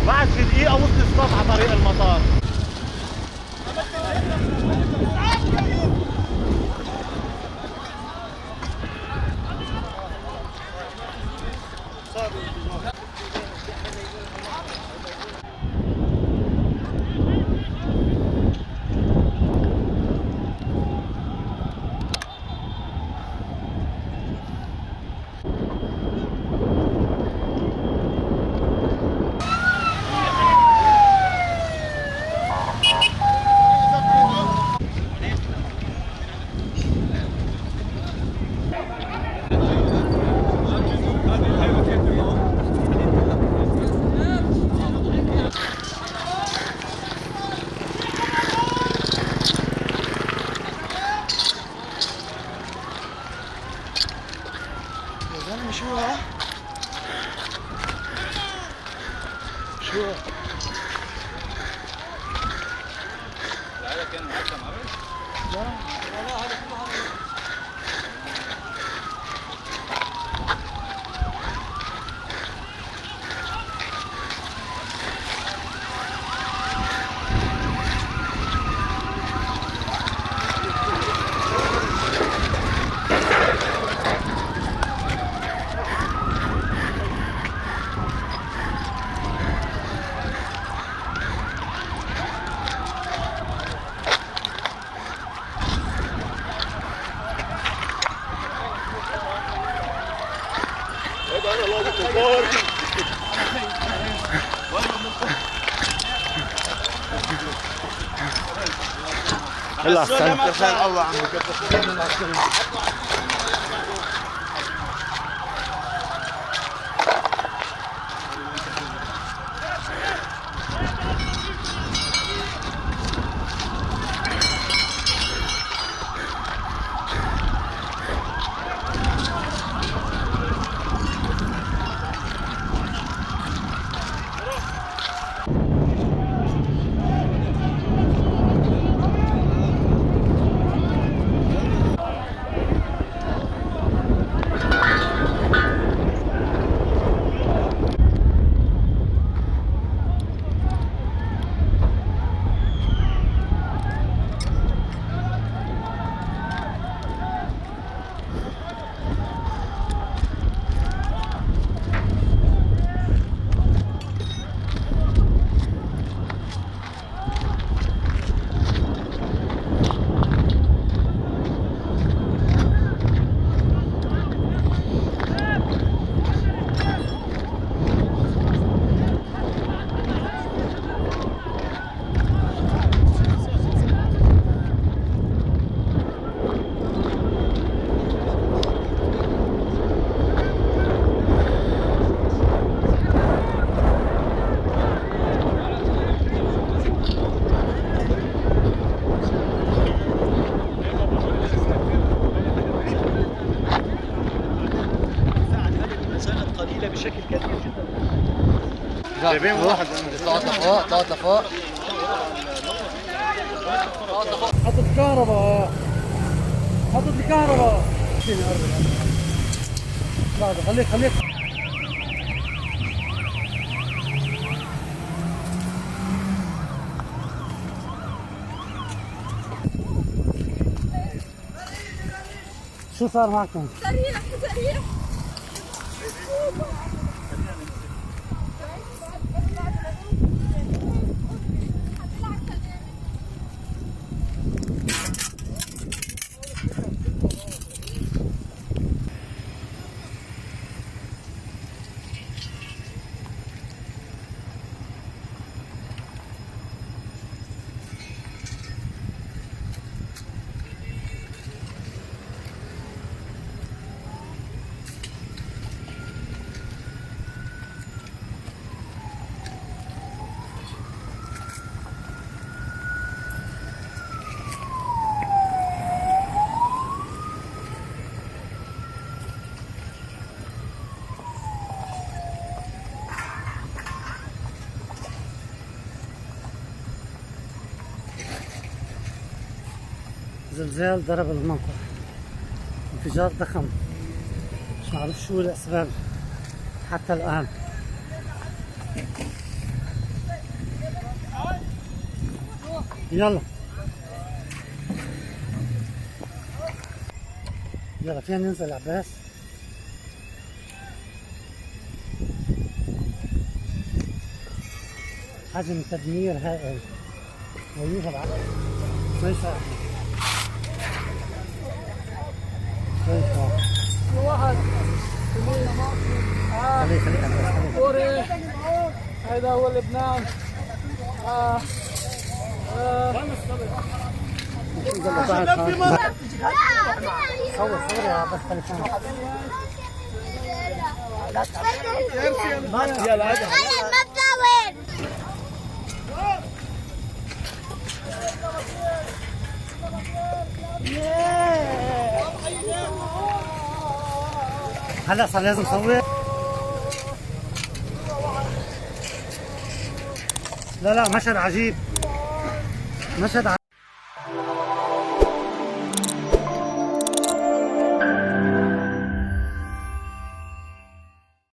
بعد في دقيقة وصل الصف على طريق المطار. يلا السلام. الله عمك. قليلة بشكل كبير جدا. جايبين واحد. طلعت لفوق، طلعت لفوق. حطت الكهرباء، حطت الكهرباء. لحظة، خليك خليك. شو صار معكم؟ سريع سريع. زلزال ضرب المنطقة، انفجار ضخم، مش معروف شو الأسباب حتى الآن. يلا يلا فينا ننزل عباس. حجم تدمير هائل ويوجد شوي شوي شوي شوي. واحد خليه خليه عباس، خليه. سوري، هذا هو لبنان. صور صور يا عباس تليفون. المبنى وين؟ هلا صار لازم صور. لا لا، مشهد عجيب، مشهد عجيب.